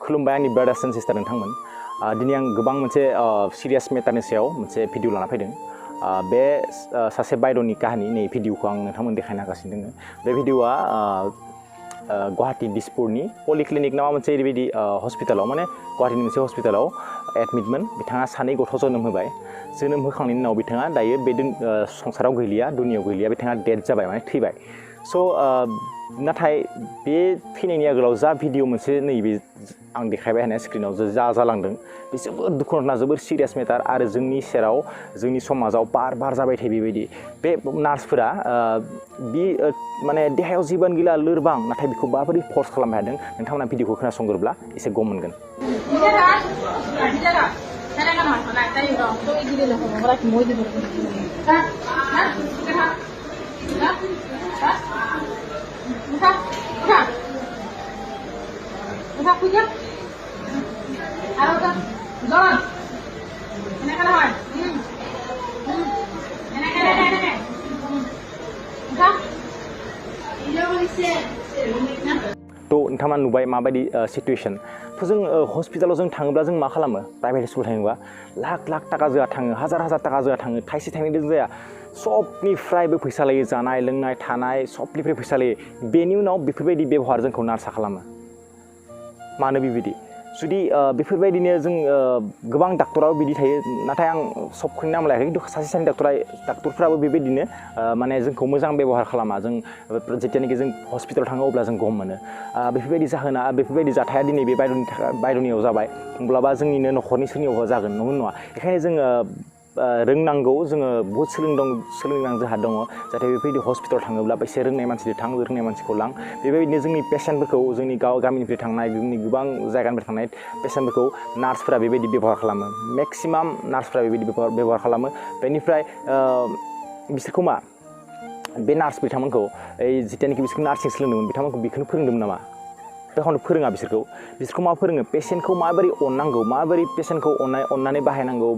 खुलुमबाय आंनि brothers and sister नोंथांमोन दिनै आं गोबां मोनसे सिरियास मेटारनि सायाव मोनसे भिडिअ लाना फैदों बे सासे बायद'नि काहानि नै भिडिअखौ आं नोंथांमोन देखायनो हागासिनो दङ बे भिडिअआ गुवाहाटी दिसपुरनि पलिक्लिनिक नामा मोनसे ओरैबायदि हस्पिटालाव माने गुवाहाटीनि मोनसे हस्पिटालाव एडमिटमोन बिथाङा सानै गथ' जोनोम होबाय जोनोम होखांनायनि उनाव बिथाङा दायो बे संसाराव गैलिया दुनियायाव गैलिया बिथाङा डेथ जाबाय माने थैबाय स' नाथाय बे थैनायनि आगोलाव जा भिडिअ मोनसे नैबे आं देखायबाय हानाय स्क्रिनाव जा जालांदों बे जोबोर दुखुनांथाव जोबोर सिरियास मेटार आरो जोंनि सेराव जोंनि समाजाव बार बार जाबाय थायो बेबायदि बे नार्सफोरा बि माने देहायाव जिबान गैला लोरबां नाथाय बेखौ माबोरै फर्स खालामनो हादों नोंथांमोना भिडिअखौ खोनासंग्रोब्ला एसे गम मोनगोन तो नोंथाङा नुबाय माबायदि सिचुएशन तो जों हस्पिटालाव जों थाङोब्ला जों मा खालामो प्राइभेट स्कुल थाङोबा लाख लाख थाखा जोंहा थाङो हाजार हाजार थाखा जोंहा थाङो थाइसे थाइनैजों जाया सबनिफ्रायबो फैसा लायो जानाय लोंनाय थानाय सबनिफ्राय फैसा लायो बेनि उनाव बेफोरबायदि बेबहार जोंखौ नार्सआ खालामो मानो बेबायदि जुदि बेफोरबायदिनो जों गोबां डाक्टराबो बिदि थायो नाथाय आं सबखौनो नाम लायाखै खिन्थु सासे सानै डाक्टरफ्राबो बेबायदिनो माने जोंखौ मोजां बेबहार खालामा जों जेतियानोखि जों हस्पिटालाव थाङो अब्ला जों गम मोनो बेफोरबायदि जाहोना बेफोरबायदि जाथाया दिनै बे बायद'नियाव जाबाय होमब्लाबा जोंनिनो न'खरनि सोरनियावबा जागोन नङा बेखायनो जोङो रोंनांगौ जोङो बहुत सोलोंनां जोंहा दङ जाहाथे बेबायदि हस्पिटालाव थाङोब्ला एसे रोंनाय मानसिजों थां रोंनाय मानसिखौ लां बेबायदिनो जोंनि पेसेन्टफोरखौ जोंनि गामिनिफ्राय थांनाय जोंनि गोबां जायगानिफ्राय थांनाय पेसेन्टफोरखौ नार्सफोरा बेबायदि बेबहार खालामो मेक्सिमाम नार्सफोरा बेबायदि बेबहार खालामो बेनिफ्राय बिसोरखौ मा बे नार्स बिथांमोनखौ जितियानोखि बिसोरखौ नार्सिं सोलोंदोंमोन बिथांमोनखौ बेखौनो फोरोंदोंमोन नामा बेखौनो फोरोङा बिसोरखौ मा फोरोङो पेसेन्टखौ माबोरै अननांगौ माबोरै पेसेन्टखौ अननानै बाहायनांगौ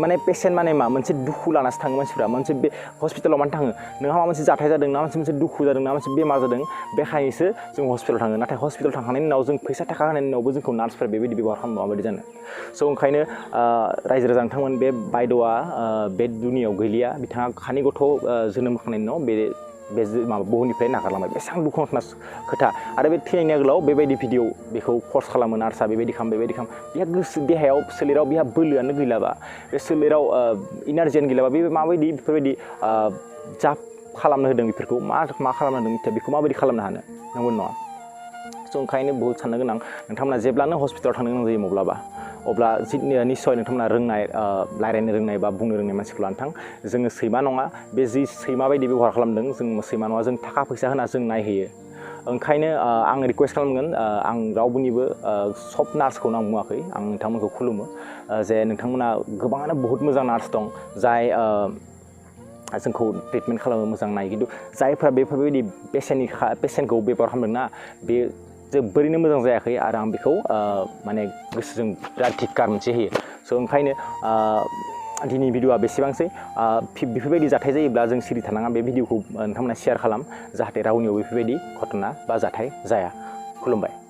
माने पेसेन्ट माने मा मोनसे दुखु लानासो थाङो मानसिफ्रा मोनसे बे हस्पिटालाव मानो थाङो नोंहा माबा मोनसे जाथाय जादों ना मोनसे दुखु जादों ना मोनसे बेमार जादों बेखायनोसो जों हस्पिटालाव थाङो नाथाय हस्पिटालाव थांखांनायनि उनाव जों फैसा थाखा होनायनि उनावबो जोंखौ नार्सफोरा बेबायदि बेबहार खालामो माबायदि जानो स' ओंखायनो रायजो राजा नोंथांमोन बे बायद'आ बे दुनियायाव गैलिया बिथाङा खानै गथ' जोनोम होखांनायनि उनाव बे माबा बुहुमनिफ्राय नागारलांबाय बेसेबां दुखुनांथाव खोथा आरो बे थैनायनि आगोलाव बेबायदि भिडिअ बेखौ फर्स खालामो नार्सआ बेबायदि खालाम बिहा गोसो देहायाव सोलेराव बिहा बोलोआनो गैलाबा बे सोलेराव इनारजियानो गैलाबा बे माबायदि बेफोरबायदि जा खालामनो होदों बेफोरखौ मा खालामनो होदों मिथिया बेखौ माबायदि खालामनो हानो नंगौ नङा स' ओंखायनो बहुत साननो गोनां नोंथांमोना जेब्लानो हस्पिटालाव थांनो गोनां जायो अब्ला निस्सय नोंथांमोना रोंनाय रायज्लायनो रोंनाय बा बुंनो रोंनाय मानसिखौ लानो थां जोङो सैमा नङा बे जि सैमा बायदि बेबहार खालामदों जों सैमा नङा जों थाखा फैसा होना जों नायहैयो ओंखायनो आं रिकुवेस्ट खालामगोन आं रावबोनिबो सब नार्सखौनो आं बुङाखै आं नोंथांमोनखौ खुलुमो जे नोंथांमोना गोबाङानो बहुत मोजां नार्स दं जाय जोंखौ ट्रिटमेन्ट खालामो मोजां नाय खिन्थु जायफ्रा बेफोरबायदि पेसेन्टखौ बेबहार खालामदोंना बे जोबोरैनो मोजां जायाखै आरो आं बेखौ माने गोसोजों बिराद धिक्कार मोनसे होयो स' ओंखायनो दिनै भिडिअआ बेसेबांसै बेफोरबायदि जाथाय जायोब्ला जों सिरि थानाङा बे भिडिअखौ नोंथांमोना शेयार खालाम जाहाथे रावनियाव बेफोरबायदि घटना बा जाथाय जाया खुलुमबाय